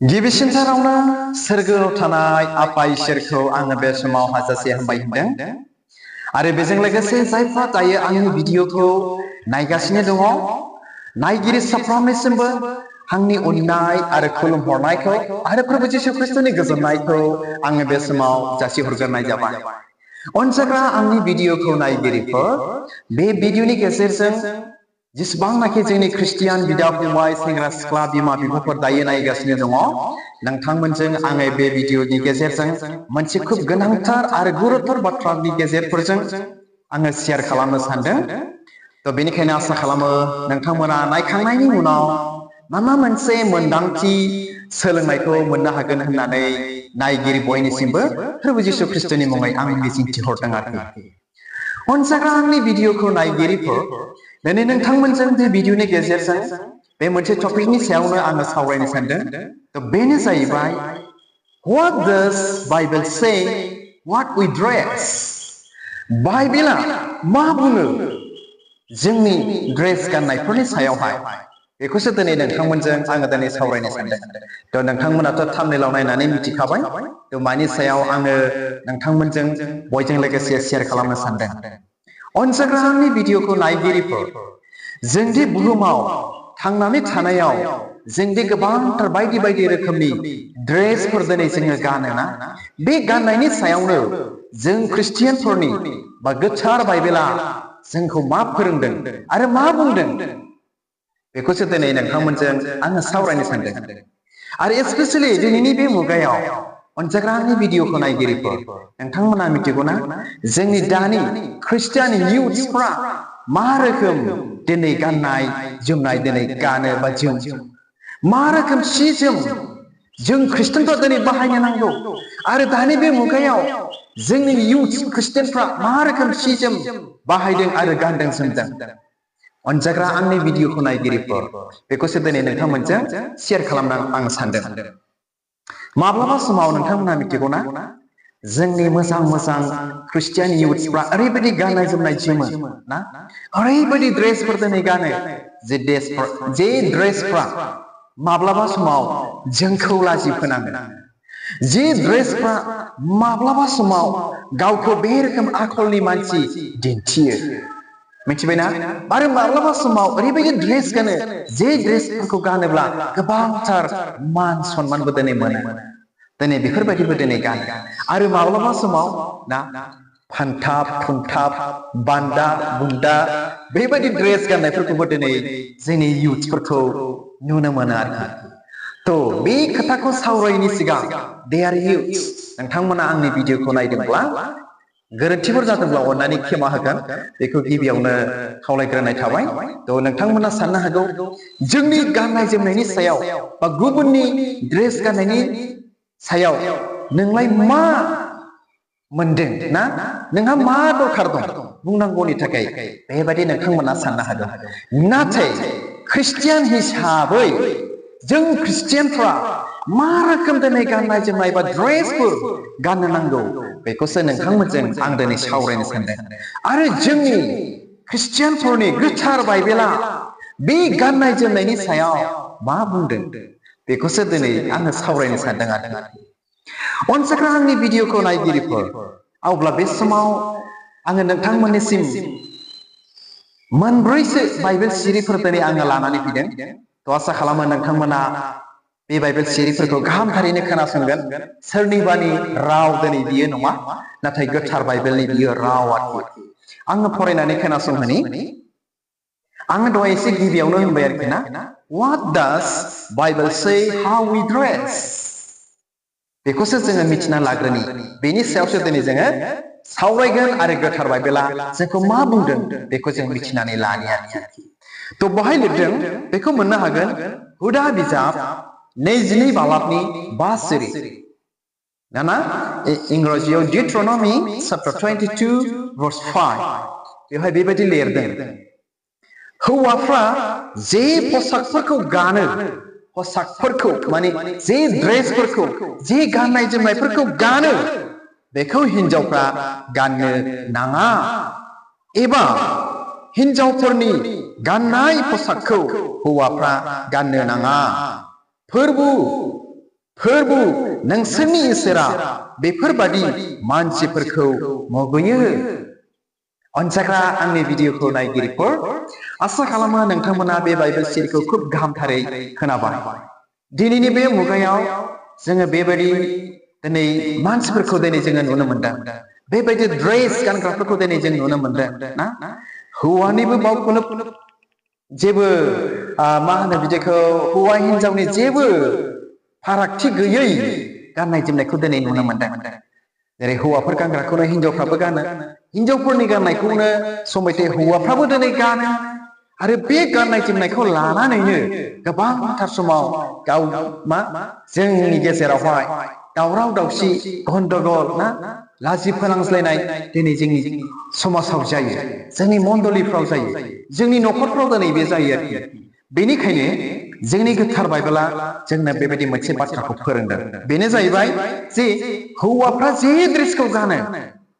गिबिसिन सारावनो सोरगोआव थानाय आफा इसोरखौ आङो बे समाव हाजासे हामबाय होनदों आरो बेजों लोगोसे जायफ्रा दायो आंनि भिडिअखौ नायगासिनो दङ नायगिरि साफ्रोमनिसिमबो आंनि अननाय आरो खुलुमहरनायखौ आरो प्रभु जिसु ख्रिस्टनि गोजोननायखौ आङो बे समाव जासिहरग्रोनाय जाबाय। अनसायग्रा आंनि भिडिअखौ नायगिरिफोर बे भिडिअनि गेजेरजों जेसेबांनाखि जोंनि ख्रिस्टियान बिदा फंबाय सेंग्रा सिख्ला बिमा बिफाफोर दायो नायगासिनो दङ नोंथांमोनजों आङो बे भिडिअनि गेजेरजों मोनसे खुब गोनांथार आरो गुरुतर बाथ्रानि गेजेरफोरजों आङो शेयार खालामनो सानदों। तो बेनिखायनो आसा खालामो नोंथांमोना नायखांनायनि उनाव माबा मोनसे मोनदांथि सोलोंनायखौ मोननो हागोन होननानै नायगिरि बयनिसिमबो प्रभु जिसु ख्रिस्टनि मुङै आं मिजिंथिहरदों आरोखि। अनसायग्रा आंनि भिडिअखौ नायगिरिफोर दिनै नोंथांमोनजों बे भिडिअनि गेजेरजों बे मोनसे टपिकनि सायावनो आङो सावरायनो सानदों। तो बेनो जाहैबाय What does Bible say what we dress? बाइबेला मा बुङो जोंनि ड्रेस गाननायफोरनि सायावहाय बेखौसो दिनै नोंथांमोनजों आङो दिनै सावरायनो सानदों। तो नोंथांमोनाथ' थाम्बनेइलाव नायनानै मिथिखाबाय तो मानि सायाव आङो नोंथांमोनजों बयजों लोगोसे शेयार खालामनो सानदों। अनसायग्रा आंनि भिडिअखौ नायगिरिफोर जोंदि बुहुमाव थांनानै थानायाव जोंदि गोबांथार बायदि बायदि रोखोमनि ड्रेसफोर दिनै जोङो गानोना बे गाननायनि सायावनो जों ख्रिस्टियानफोरनि बा गोथार बाइबेला जोंखौ मा फोरोंदों आरो मा बुंदों बेखौसो दिनै नोंथांमोनजों आङो सावरायनो सानदों। आरो स्पेशेलि दिनैनि बे मुगायाव अनसायग्रा आंनि भिडिअखौ नायगिरिफोर नोंथांमोना मिथिगौना जोंनि दानि ख्रिस्टियान इयुथ्सफ्रा मा रोखोम दिनै गाननाय जोमनाय दिनै गानो बा जोम मा रोखोम सि जोम जों ख्रिस्टियानफ्रा दिनै बाहायनो नांगौ आरो दानि बे मुगायाव जोंनि इयुथ्स ख्रिस्टियानफ्रा मा रोखोम सि जोम बाहायदों आरो गानदों जोमदों अनजाग्रा आंनि भिडिअखौ नायगिरिफोर बेखौसो दिनै नोंथांमोनजों शेयार खालामनो आं सानदों। माब्लाबा समाव नोंथांमोना मिथिगौना जोंनि मोजां मोजां ख्रिस्टियान इयुथ्सफ्रा ओरैबायदि गाननाय जोमनाय जोमो ना ओरैबायदि ड्रेसफोर दिनै गानो जे ड्रेसफ्रा माब्लाबा समाव जोंखौ लाजि फोनाङो जे ड्रेसफ्रा माब्लाबा समाव गावखौ बे रोखोम आखलनि मानसि दिन्थियो मिथिबायना आरो माब्लाबा समाव ओरैबायदि ड्रेस गानो जे ड्रेसफोरखौ गानोब्ला गोबांथार मान सनमानबो दिनै मोनो दिनै बेफोरबायदिबो दिनै गानो आरो माब्लाबा समाव ना फानथाब थुनथाब बान्दा बुन्दा बेबायदि ड्रेस गाननायफोरखौबो दिनै जोंनि इयुथ्सफोरखौ नुनो मोनो आरोखि। तो बे खोथाखौ सावरायनि सिगां देयार इयुथ्स नोंथांमोना आंनि भिडिअखौ नायदोंब्ला गोरोन्थिफोर जादोंब्ला अननानै क्षमा होगोन बेखौ गिबियावनो खावलायग्रोनाय थाबाय। तो नोंथांमोना साननो हागौ जोंनि गाननाय जोमनायनि सायाव बा गुबुननि ड्रेस गाननायनि सायाव नोंलाय मा मोनदों ना नोंहा मा दरखार दं बुंनांगौनि थाखाय बेबायदि नोंथांमोना साननो हागौ नाथाय ख्रिस्टियान हिसाबै जों ख्रिस्टियानफ्रा मा रोखोम दिनै गाननाय जोमनाय बा ड्रेसफोर गाननो नांगौ बेखौसो नोंथांमोनजों आं दिनै सावरायनो सानदों आरो जोंनि ख्रिस्टियानफोरनि गोथार बाइबेला बे गाननाय जोमनायनि सायाव मा बुंदों बेखौसो दिनै आङो सावरायनो सानदों आरो अनसायग्रा आंनि भिडिअखौ नायगिरिफोर अब्ला बे समाव आङो नोंथांमोननिसिम मोनब्रैसो बाइबेल सिरिफोर दिनै आङो लानानै फैदों। तो आसा खालामो नोंथांमोना बे बाइबेल सिरिफोरखौ गाहामथारैनो खोनासंगोन सोरनिबानि राव दिनै बियो नङा नाथाय गोथार बाइबेलनि बियो राव आरोखि आङो फरायनानै खोनासंहोनि आङो दहाय एसे गिबियावनो होनबाय आरोखि ना What does Bible say how we dress बेखौसो जोङो मिथिना लाग्रोनि बेनि सायावसो दिनै जोङो सावरायगोन आरो गोथार बाइबेला जोंखौ मा बुंदों बेखौ जों मिथिनानै लानि आरोखि। तो बाहाय लिरदों बेखौ मोननो हागोन हुदा बिजाब 22 बालाबनि 5 सिरि ना इंराजियाव डिउट्रनमी chapter 22 verse 5 बेवहाय बेबायदि लिरदों हौवाफ्रा जे पोशाकफोरखौ गानो पोशाकफोरखौ माने जे ड्रेसफोरखौ जे गाननाय जोमनायफोरखौ गानो बेखौ हिनजावफ्रा गाननो नाङा एबा हिनजावफोरनि गाननाय पोशाकखौ हौवाफ्रा गाननो नाङा फोरबु फोरबु नोंसोरनि इसोरा बेफोरबादि मानसिफोरखौ मुगैयो अनसायग्रा आंनि भिडिअखौ नायगिरिफोर आसा खालामो नोंथांमोना बे बाइबेल सिरिखौ खुब गाहामथारै खोनाबाय दिनैनि बे मुगायाव जोङो बेबायदि दिनै मानसिफोरखौ दिनै जोङो नुनो मोनदों बेबायदि ड्रेस गानग्राफोरखौ दिनै जों नुनो मोनदों ना हौवानिबो बावखौनो जेबो मा होनो बिदिखौ हौवा हिनजावनि जेबो फारागथि गैयै गाननाय जोमनायखौ दिनै नुनो मोनदों जेरै हौवाफोर गानग्राखौनो हिनजावफ्राबो गानो हिनजावफोरनि गाननायखौनो समायथे हौवाफ्राबो दिनै गानो आरो बे गाननाय जोमनायखौ लानानैनो गोबांथार समाव गाव मा जोंनि गेजेरावहाय दावराव दावसि गन्डगल ना लाजि फोनांज्लायनाय दिनै जोंनि समाजाव जायो जोंनि मण्डलिफ्राव जायो जोंनि न'खरफ्राव दिनै बे जायो आरोखि बेनिखायनो जोंनि गोथार बाइबेला जोंनो बेबायदि मोनसे बाथ्राखौ फोरोंदों बेनो जाहैबाय जे हौवाफ्रा जे ड्रेसखौ गानो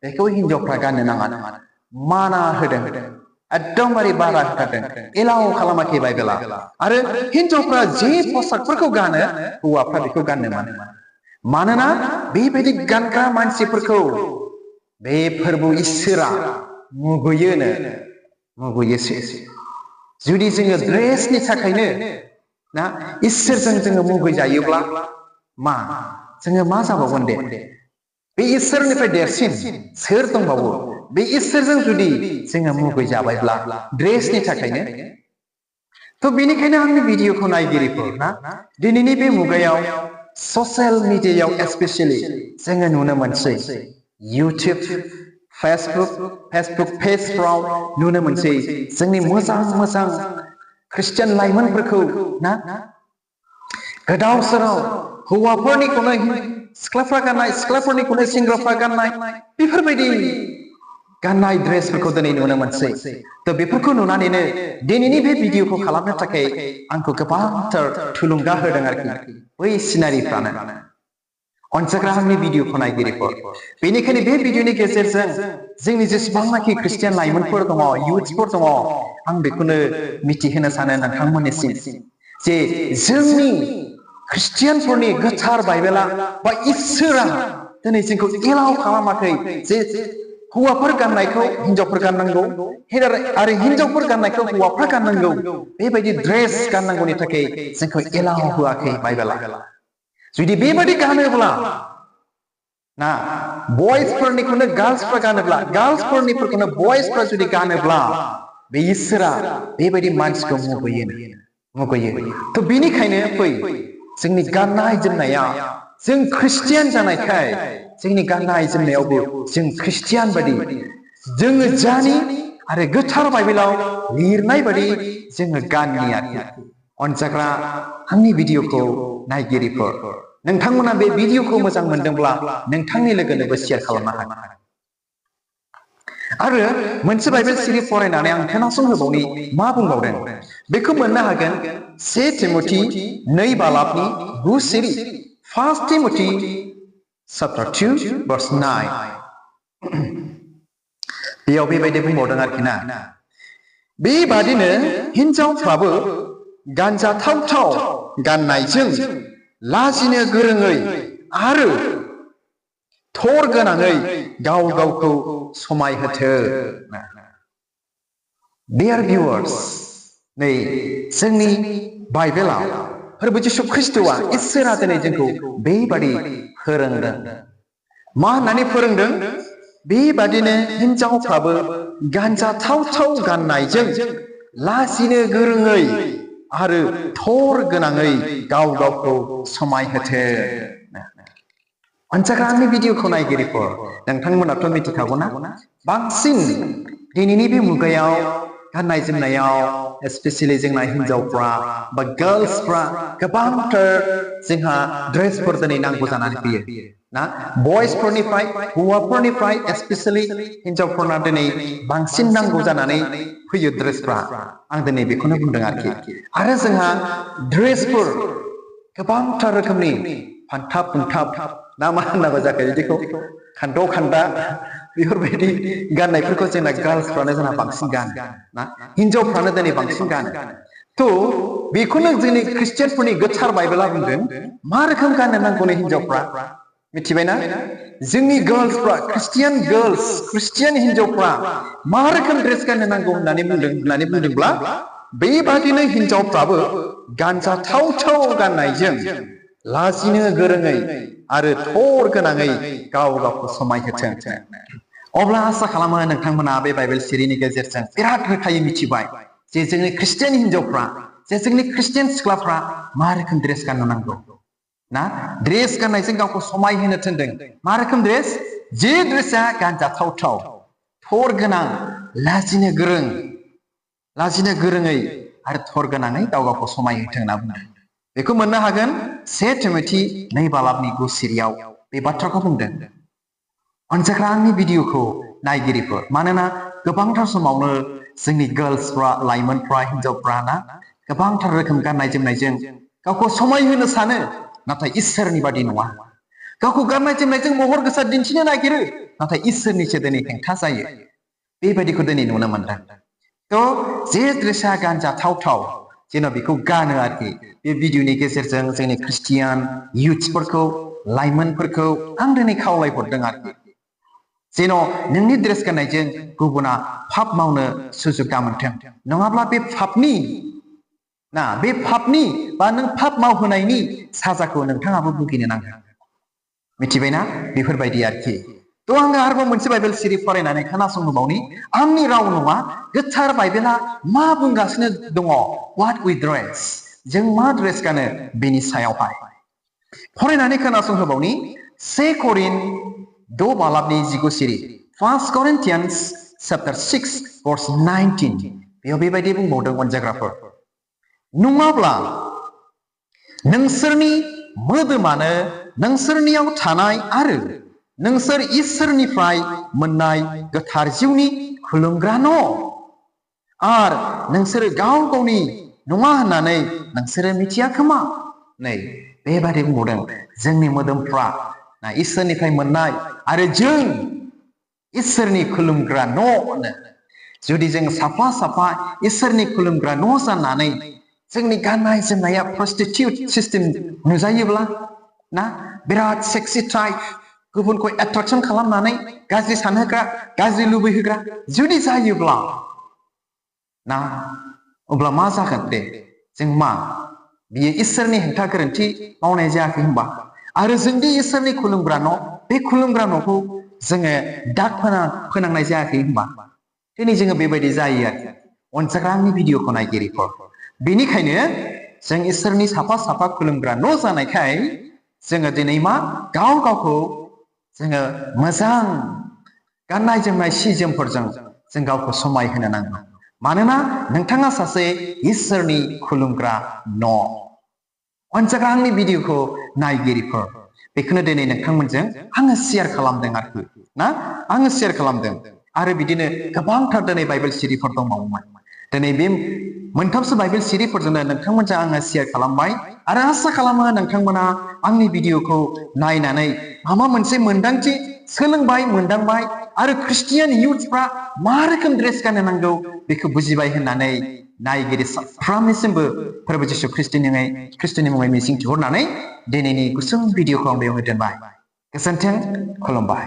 बेखौ हिनजावफ्रा गाननो नाङा माना होदों एकदमबारे बारा होथारदों एलाव खालामाखै बाइबेला आरो हिनजावफ्रा जे पसाकफोरखौ गानो हौवाफ्रा बेखौ गाननो मोना मानोना बेबायदि गानग्रा मानसिफोरखौ बे फोरबु इसोरा मुगैयोनो मुगैयोसो जुदि जोङो ड्रेसनि थाखायनो ना इसोरजों जोङो मुगैजायोब्ला मा जोङो मा जाबावगोन दे बे इसोरनिफ्राय देरसिन सोर दंबावो बे इसोरजों जुदि जोङो मुगैजाबायब्ला ड्रेसनि थाखायनो थ' बेनिखायनो आंनि भिडिअखौ नायगिरिफोर ना दिनैनि बे मुगायाव ससियेल मिडियायाव एस्पेसियेलि जोङो नुनो मोनसै इउटिउब फेसबुक पेजफ्राव नुनो मोनसै जोंनि मोजां मोजां ख्रिस्टियान लाइमोनफोरखौ ना गोदाव सोराव हौवाफोरनिखौनो सिख्लाफ्रा गाननाय सिख्लाफोरनिखौनो सेंग्राफ्रा गाननाय बेफोरबायदि गाननाय ड्रेसफोरखौ दिनै नुनो मोनसै थ' बेफोरखौ नुनानैनो दिनैनि बे भिडिअखौ खालामनो थाखाय आंखौ गोबांथार थुलुंगा होदों आरोखि बै सिनारिफ्रानो अनसायग्रा आंनि भिडिअखौ नायगिरिफोर बेनिखायनो बे भिडिअनि गेजेरजों जोंनि जेसेबांनाखि ख्रिस्टियान लाइमोनफोर दङ इउथ्सफोर दङ आं बेखौनो मिथिहोनो सानो नोंथांमोननिसिम जे जोंनि ख्रिस्टियानफोरनि गोथार बाइबेला बा इसोरा दिनै जोंखौ एलाव खालामाखै जे हौवाफोर गाननायखौ हिनजावफोर गाननांगौ आरो हिनजावफोर गाननायखौ हौवाफ्रा गाननांगौ बेबायदि ड्रेस गाननांगौनि थाखाय जोंखौ एलाव होआखै बाइबेला जुदि बेबायदि गानोब्ला ना बयसफोरनिखौनो गार्लसफ्रा गानोब्ला गार्लसफोरनिफोरखौनो बयसफ्रा जुदि गानोब्ला बे इसोरा बेबायदि मानसिखौ मुगैयो थ' बेनिखायनो फै जोंनि गाननाय जोमनाया जों ख्रिस्टियान जानायखाय जोंनि गाननाय जोमनायावबो जों ख्रिस्टियान बादि जोङो जानि आरो गोथार बाइबेलाव लिरनाय बादि जोङो गाननि आरोखि अनजाग्रा आंनि भिडिअखौ नायगिरिफोर नोंथांमोना बे भिडिअखौ मोजां मोनदोंब्ला नोंथांनि लोगोनोबो शेयार खालामनो हागोन आरो मोनसे बाइबेल सिरि फरायनानै आं खोनासंहोबावनि मा बुंबावदों बेखौ मोननो हागोन 1 तिमथि 2 बालाबनि 9 सिरि 1 तिमथि chapter 2 verse 9 बेयाव बेबायदि बुंबावदों आरोखि ना बेबादिनो हिनजावफ्राबो गानजाथावथाव गाननायजों लाजिनो गोरोङै आरो थर गोनाङै गाव गावखौ समायहोथो Dear viewers नै जोंनि बाइबेलाव फोरबो जिसु ख्रिस्ट'आ इसोरा दिनै जोंखौ बेबादि फोरोंदों मा होननानै फोरोंदों बेबादिनो हिनजावफ्राबो गानजाथावथाव गाननायजों लाजिनो गोरोङै आरो थर गोनाङै गाव गावखौ समायहोथो अनसायग्रा आंनि भिडिअखौ नायगिरिफोर नोंथांमोनाथ' मिथिखागौना बांसिन दिनैनि बे मुगायाव गाननाय जोमनायाव स्पेसियेलि जोंना हिनजावफ्रा बा गार्लसफ्रा गोबांथार जोंहा ड्रेसफोर दिनै नांगौ जानानै फैयो ना बयसफोरनिफ्राय हौवाफोरनिफ्राय स्पेसियेलि हिनजावफोरना दिनै बांसिन नांगौ जानानै फैयो ड्रेसफ्रा आं दिनै बेखौनो बुंदों आरोखि आरो जोंहा ड्रेसफोर गोबांथार रोखोमनि फानथाब फुंथाब ना मा होननांगौ जाखो बिदिखौ खान्द' खान्दा बेफोरबायदि गाननायफोरखौ जोंना गार्लसफ्रानो जोंना बांसिन गानो ना हिनजावफ्रानो दिनै बांसिन गानो तो बेखौनो जोंनि ख्रिस्टियानफोरनि गोथार बाइबेला बुंदों मा रोखोम गाननो नांगौनो हिनजावफ्रा मिथिबायना जोंनि गार्लसफ्रा ख्रिस्टियान गार्लस ख्रिस्टियान हिनजावफ्रा मा रोखोम ड्रेस गाननो नांगौ होननानै बुंदोंब्ला बेबादिनो हिनजावफ्राबो गानजाथाव थाव गाननायजों लाजिनो गोरोङै आरो थर गोनाङै गाव गावखौ समायहोथों अब्ला आसा खालामो नोंथांमोना बे बाइबेल सिरिनि गेजेरजों बिराद रोखायै मिथिबाय जे जोंनि ख्रिस्टियान हिनजावफ्रा जे जोंनि ख्रिस्टियान सिख्लाफ्रा मा रोखोम ड्रेस गाननो नांगौ ना ड्रेस गाननायजों गावखौ समायहोनो थिनदों मा रोखोम ड्रेस जे ड्रेसआ गानजाथाव थाव थर गोनां लाजिनो गोरोङै आरो थर गोनाङै गाव गावखौ समायहोथों होनना बुंदों बेखौ मोननो हागोन 2 तिमथि 2:9 सिरियाव बे बाथ्राखौ बुंदों अनजाग्रा आंनि भिडिअखौ नायगिरिफोर मानोना गोबांथार समावनो जोंनि गार्लसफ्रा लाइमोनफ्रा हिनजावफ्रा ना गोबांथार रोखोम गाननाय जोमनायजों गावखौ समायहोनो सानो नाथाय इसोरनि बादि नङा गावखौ गाननाय जोमनायजों महर गोसा दिन्थिनो नागिरो नाथाय इसोरनिसो दिनै हेंथा जायो बेबायदिखौ दिनै नुनो मोनदों तो जे ड्रेसआ गानजाथाव जेन' बेखौ गानो आरोखि बे भिडिअनि गेजेरजों जोंनि ख्रिस्टियान इयुथ्सफोरखौ लाइमोनफोरखौ आं दिनै खावलायहरदों आरोखि जेन' नोंनि ड्रेस गाननायजों गुबुना पाप मावनो सुजुग दा मोनथों नङाब्ला बे पापनि बा नों पाप मावहोनायनि साजाखौ नोंथाङाबो भुगिनो नांगोन मिथिबायना बेफोरबायदि आरोखि तो आङो आरोबाव मोनसे बाइबेल सिरि फरायनानै खोनासंबावनि आंनि राव नङा गोथार बाइबेला मा बुंगासिनो दङ व्हाट वी ड्रेस जों मा ड्रेस गानो बेनि सायावहाय फरायनानै खोनासंहोबावनि 2 करिन्थ 6:19 सिरि 1 Corinthians chapter 6 verse 19 बेयाव बेबायदि बुंबावदों अनजाग्राफोर नङाब्ला नोंसोरनि मोदोमानो नोंसोरनियाव थानाय आरो नोंसोर इसोरनिफ्राय मोननाय गोथार जिउनि खुलुमग्रा न' आरो नोंसोर गाव गावनि नङा होननानै नोंसोरो मिथिया खोमा नै बेबादि बुंबावदों जोंनि मोदोमफ्रा ना इसोरनिफ्राय मोननाय आरो जों इसोरनि खुलुमग्रा न' होनो जुदि जों साफा इसोरनि खुलुमग्रा न' जानानै जोंनि गाननाय जोमनाया प्रस्टिटिउट सिस्टेम नुजायोब्ला ना बिराद सेक्सि टाइप गुबुनखौ एट्राक्शन खालामनानै गाज्रि सानहोग्रा गाज्रि लुबैहोग्रा जुदि जायोब्ला ना अब्ला मा जागोन दे जों मा बियो इसोरनि हेंथा गोरोन्थि मावनाय जायाखै होनबा आरो जों दि इसोरनि खुलुमग्रा न' बे खुलुमग्रा न'खौ जोङो दाग फोनांनाय जायाखै होनबा दिनै जोङो बेबायदि जायो आरो अनजाग्रा आंनि भिडिअखौ नायगिरिफोर बेनिखायनो जों इसोरनि साफा खुलुमग्रा न' जानायखाय जोङो दिनै मा गाव गावखौ जोङो मोजां गाननाय जोमनाय सि जोमफोरजों जों गावखौ समायहोनो नांगौ मानोना नोंथाङा सासे इसोरनि खुलुमग्रा न' अनजाग्रा आंनि भिडिअखौ नायगिरिफोर बेखौनो दिनै नोंथांमोनजों आङो शेयार खालामदों आरोखि ना आङो शेयार खालामदों आरो बिदिनो गोबांथार दिनै बाइबेल सिरिफोर दंबावोमोन दिनै बे मोनथामसो बाइबेल सिरिफोरजोंनो नोंथांमोनजों आङो शेयार खालामबाय आरो आसा खालामो नोंथांमोना आंनि भिडिअखौ नायनानै माबा मोनसे मोनदांथि सोलोंबाय मोनदांबाय आरो ख्रिस्टियान इयुथ्सफ्रा मा रोखोम ड्रेस गाननो नांगौ बेखौ बुजिबाय होननानै नायगिरि साफ्रोमनिसिमबो फोरबो जिसु ख्रिस्टनि मुङै मिजिं थिहरनानै दिनैनि गुसुं भिडिअखौ आं बेयावनो दोनबाय गोजोन्थों खुलुमबाय